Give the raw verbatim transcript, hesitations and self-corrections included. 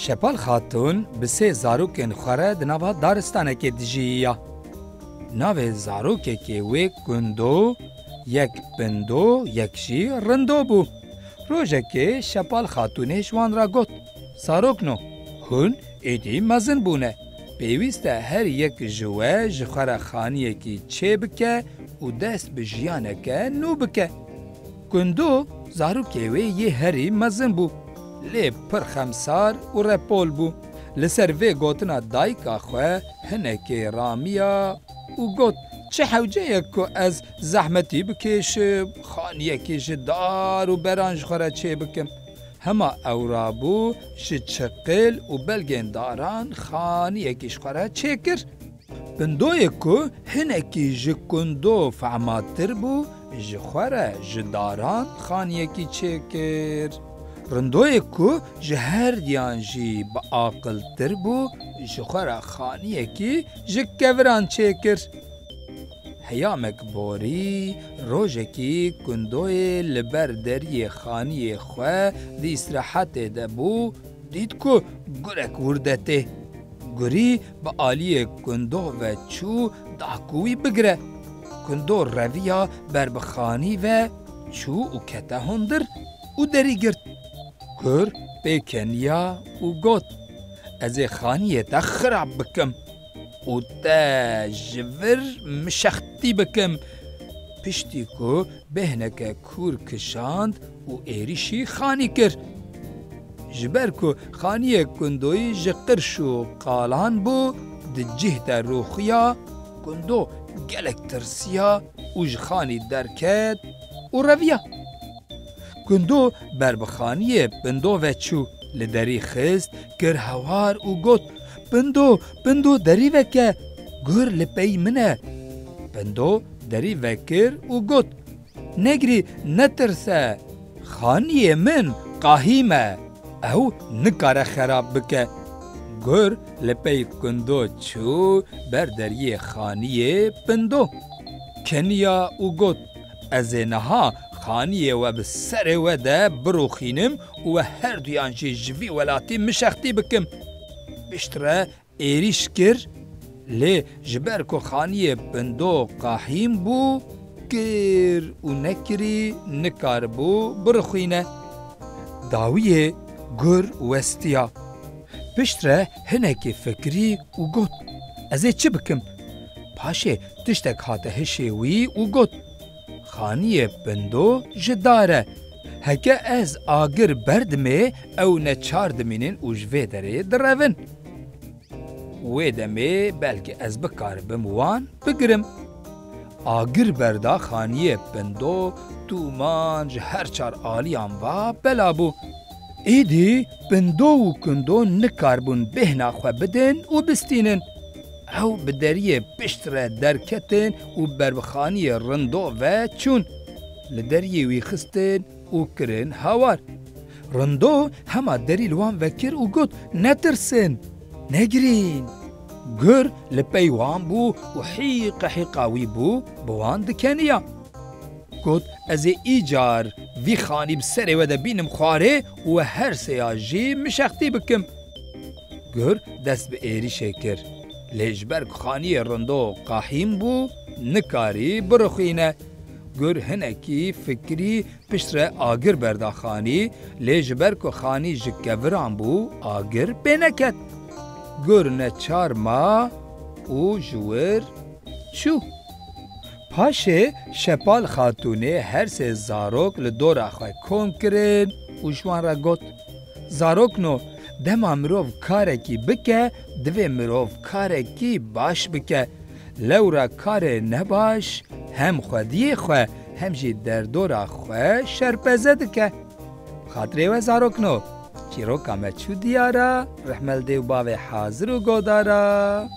Şepal Xatûn bi sê zarokên xwe re di nava daristanekê dijiyiya. Navê zarokekê wê Kundo, yek Pindo, yek jî Rindo bû. Rojekê Şepal Xatûnê ji wan re got, Zarokno, hûn êdî mezin bûne. Pêwîst e her yek ji we ji xwe re xaniyekî çêbike û dest bi jiyaneke nû bike. Kundo, zarokê wê yê herî mezin bû, lê pir xemsar û repol bû. Li ser vê gotina dayika xwe hinekê ramiya û got, Çi hewce ye ku ez zehmetî bikêşim, xaniyekî ji dar û beran ji xwe re çêbikim. Hema ew rabû, ji çiqil û belgên daran xaniyekî ji xwe re çêkir. Pindoyê ku hinekî ji Kundo fehmatir bû, ji xwe re ji daran xaniyekî çêkir. Rindoyê ku ji her diyan jî biaqiltir bû, ji xwe re xaniyekî ji keviran çêkir. Heyamek borî, rojekî Kundoyê li ber deriyê xaniyê xwe di îstirahetê de bû, dît ku gurek wir de tê. Gurî bi aliyê Kundo ve çû da ku wî bigire. Kundo reviya ber bi xanî ve çû û kete hundir û derî girt. Gur pê keniya û got, Ez ê xaniyê te xirab bikim û te ji vir mişextî bikim. Piştî ku bêhneke kûr kişand û êrîşî xanî kir. Ji ber ku xaniyê Kundoyî ji qirş û qalan bû, di cih de rûxiya, Kundo gelek tirsiya û ji xanî derket û reviya. Kundo ber bi xaniyê Pindo ve çû, li derî xist, kir hewar û got, Pindo, Pindo, derî veke, gur li pey min e. Pindo derî vekir û got, Negirî, netirse, xaniyê min qahîm e, ew nikare xerab bike. Gur li pey Kundo çû ber deriyê xaniyê Pindo. Keniya û got, Ez ê niha xaniyê we bi serê we de birûxînim û we her duyan jî ji vî welatî mişextî bikim. Piştre êrîş kir, lê ji ber ku xaniyê Pindo qahîm bû, kir û nekirî nikaribû birixwîne. Dawiyê gur westiya. Piştre hinekî fikirî û got, Ez ê çi bikim? Paşê tiştek hate hişê wî û got, Xaniyê Pindo ji dar e. Heke ez agir berdimê, ew neçar dimînin û ji vê derê direvin. Wê demê belkî ez bikaribim wan bigirim. Agir berda xaniyê Pindo, tûman ji her çar aliyan va bela bû. Êdî Pindo û Kundo nikarbûn bêhna xwe bidin û bistînin. Ew bi deriyê pişt re derketin û ber bi xaniyê Rindo ve çûn. Li deriyê wî xistin û kirin hawar. Rindo hema derî li wan vekir û got, Netirsin, negirîn. Gur li pey wan bû û hîqe hîqa wî bû, bi wan dikeniya. Got, Ez ê îcar vî xanî bi serê we de bînim xwarê û we her sêya jî mişextî bikim. Gur dest bi êrîşê kir. Lê ji ber ku xaniyê Rindo qahîm bû, nikarî birixwîne. Gur hinekî fikirî, piştre agir berda xanî, lê ji ber ku xanî ji keviran bû, agir pê neket. Gur neçar ma û ji wir çû. Paşê Şepal Xatûnê her sê zarok li dora xwe kom kirin û ji wan re got, Zarokno, dema mirov karekî bike, divê mirov karekî baş bike. Lewra karê nebaş hem xwediyê xwe hem jî derdora xwe şerpeze dike. Xatirê we zarokno, çîroka me çû diyara, rehme li dê û bavê hazir û godara.